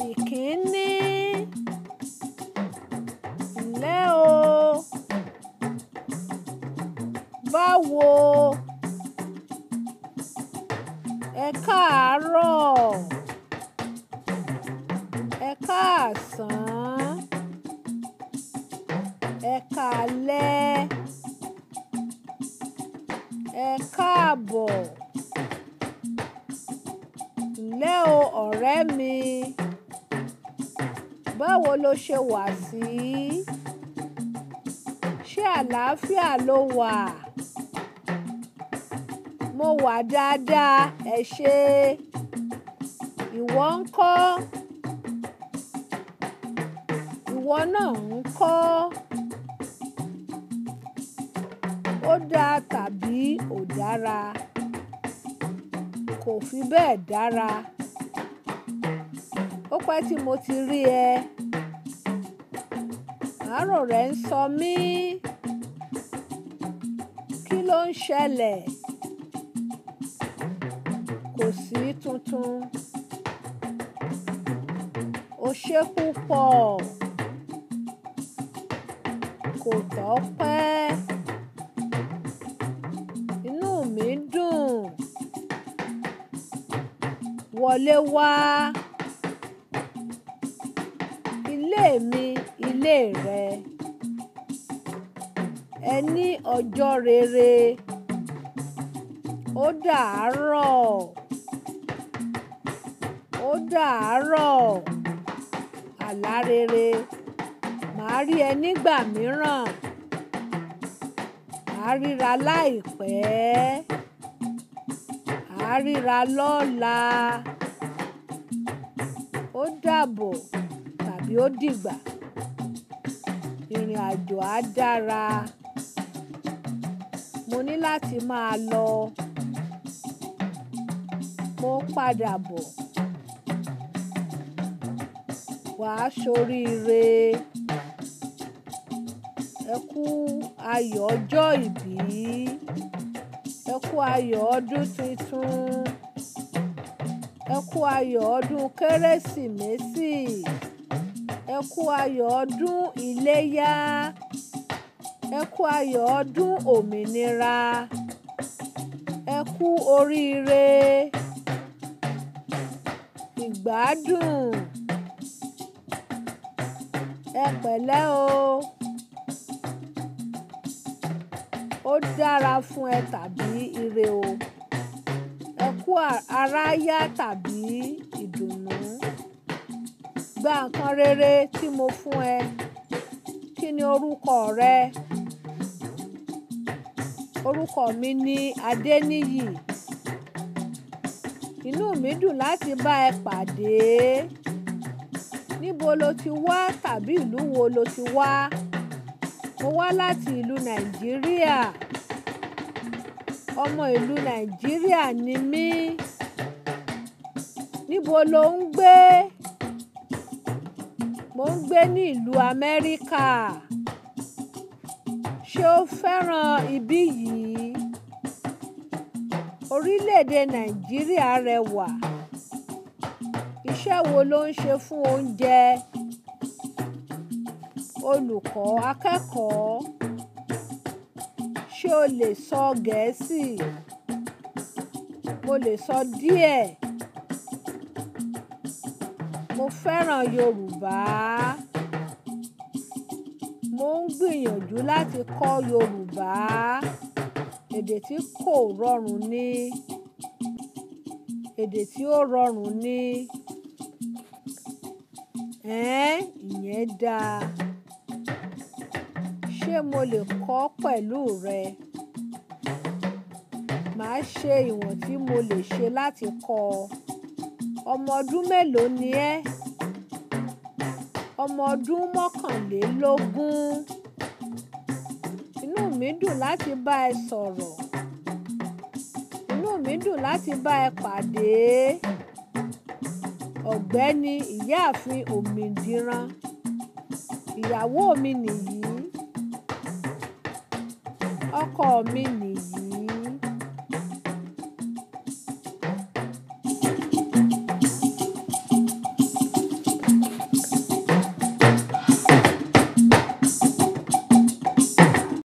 Ìkíní. Ǹlẹ́ o. Báwo? Ẹ káàárọ̀. Ẹ káàsán. Ẹ káalẹ́. Ẹ káàbọ̀. Ǹlẹ́ o ọ̀rẹ́ mi. Báwo lo ṣe wà sí? Ṣé àlàáfíà lo wà? Mo wà dáadáa, ẹ ṣé. Ìwọ ńkọ́? Ìwọ náà ńkọ́? Ó dáa tàbí ò dára? Kò fi bẹ́ẹ̀ dára. Ó pẹ́ tí mo ti rí ẹ. Àárò rẹ ń sọ mí. Kí ló ń ṣẹlẹ̀? Kò sí tuntun. O ṣé púpọ̀. Kò tọ́pẹ́. Inú mi dùn. Wọlé wá. Ilé mi, ilé rẹ. Ẹ ní ọjọ́ rere. Ó dàárọ̀. Ó dàárọ̀. Àlá rere. Màá rí ẹ nígbà mìíràn. À ríra láìpẹ́. À ríra lọ́la. Ó dàbọ̀ tàbí ó dìgbà. Ìrìn àjò á dára. Mo ní láti máa lọ. Mo padà bọ̀. Wà á ṣoríire. Ẹ kú ayọ̀ ọjọ́ ìbí. Ẹ kú ayọ̀ ọdún tuntun. Ẹ kú ayọ̀ ọdún Kérésìmesì. Ẹ kú ayọ̀ ọdún iléyá. Ẹ kú ayọ̀ ọdún òmìnira. Ẹ kú oríire. Ìgbádùn. Ẹ pẹ̀lẹ́ o. Ó dára fún ẹ tàbí ire o. Ẹ kú aráyá tàbí ìdùnnú. Gba nǹkan rere tí mo fún ẹ. Kí ni orúkọ rẹ? Orúkọ mi ni Adéníyì. Inú mi dùn láti bá ẹ pàdé. Níbo lo ti wá tàbí ìlú wo lo ti wá? Mo wá láti ìlú Nàìjíríà. Ọmọ ìlú Nàìjíríà ni mí. Níbo lo ń gbé? Mo ń gbé ní ìlú Amẹ́ríkà. Ṣé o fẹ́ràn ibí yìí? Orílẹ̀-èdè Nàìjíríà rẹwà. Iṣẹ́ wo lo ń ṣe fún oúnjẹ? Olùkọ́ akẹ́kọ̀ọ́. Ṣé o lè sọ Gẹ̀ẹ́sì? Mo lè sọ díẹ̀. Mo fẹ́ràn Yorùbá. Mo ń gbìyànjú láti kọ́ Yorùbá. Èdè tí kò rọrùn ni. Èdè tí ó rọrùn ni. Ẹ́n, ìyẹn dáa. Ṣé mo lè kọ́ pẹ̀lú rẹ? Màá ṣe ìwọ̀n tí mo lè ṣe láti kọ́ ọ. Ọmọ ọdún mélòó ni ẹ́? Ọmọ ọdún mọ́kànlélógún. Inú mi dùn láti bá ẹ sọ̀rọ̀. Inú mi dùn láti bá ẹ pàdé. Ọ̀gbẹ́ni Ìyáàfin Òmìdìran. Ìyàwó mi nìyí. Ọkọ mi nìyí.